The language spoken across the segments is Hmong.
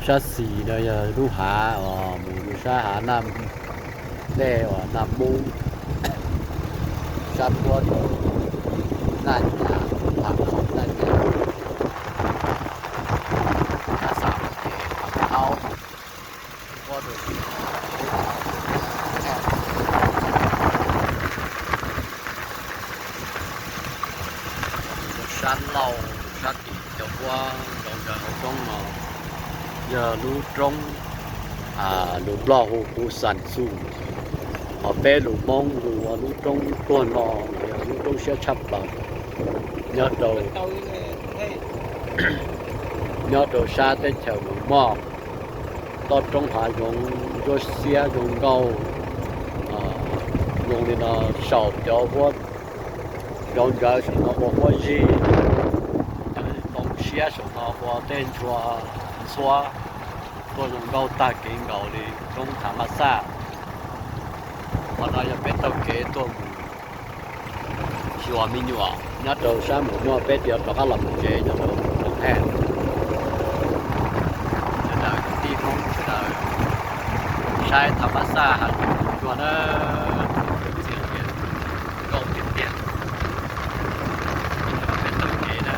Sab xis no yog lub hav uas mus rau sab hav Naj, dej uas Naj Mub, sab puab rau Naj Nyab, Naj Nyab, sab xav ces Phav Thaub, puab rau sab laug, sab tim cov puab zoo ntawd hauv roob no yog lub roob, lus Nplog hu Phu Xas Xus, ho peb lus Hmoob hu ua lub roob tuag no, yog lub roob siab tshaj plaws nyob rau, nyob rau sab teb chaws Mus Moj, toj roob hav zoov ntsuab xiab zoo nkauj, zoo li no, saum cov huab, zov ntsawv saum no ua huab zig, cov ntoo siab saum no ua tej ntshua ntxhuab, tuaj zoo nkauj tag kev nkaus li roob Thav Mab Xaj. Qhov no yog peb taug kev tuaj mus xyuas me nyuam nyob rau sab Mus Moj, peb yuav rov qab los mus tsev nyob rau Toom Haj. Sawv daws kwv tij Hmoob sawv daws saib Thav Mab Xaj hav zoov tsuag na, txias tias nkauj tiag tiag. Peb taug kev na.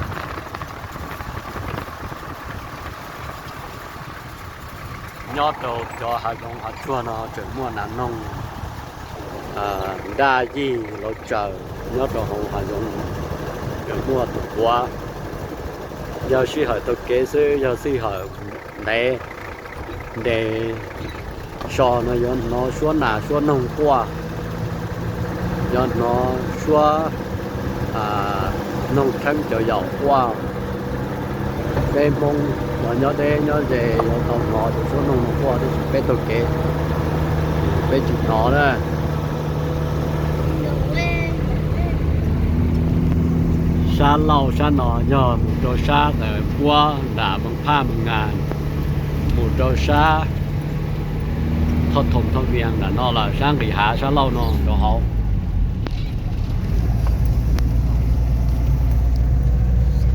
Nyob rau cov hav zoov hav tsuag no tseem muaj nas noog daj yig lauv tsaws nyob rau hauv hav zoov, tseem muaj tus quav. Yog sij hawm taug kev xwb, yog sij hawm ntev, ntev so no yuav hnov suab nas suab noog quaj, yuav hnov suab noog rheeb cov yaum quaj. Peb Hmoob uas nyob deb nyob ze yuav tau hnov tus suab noog no quaj, tab sis peb taug kev peb tsis hnov na. Sab laug sab no yog mus rau sab ntawm puab nram Moos Phaj Moos Ngas, mus rau sab Thoj Thoom Thoj Vias nram no lawm, sab nqis hav sab laug no rau hauv.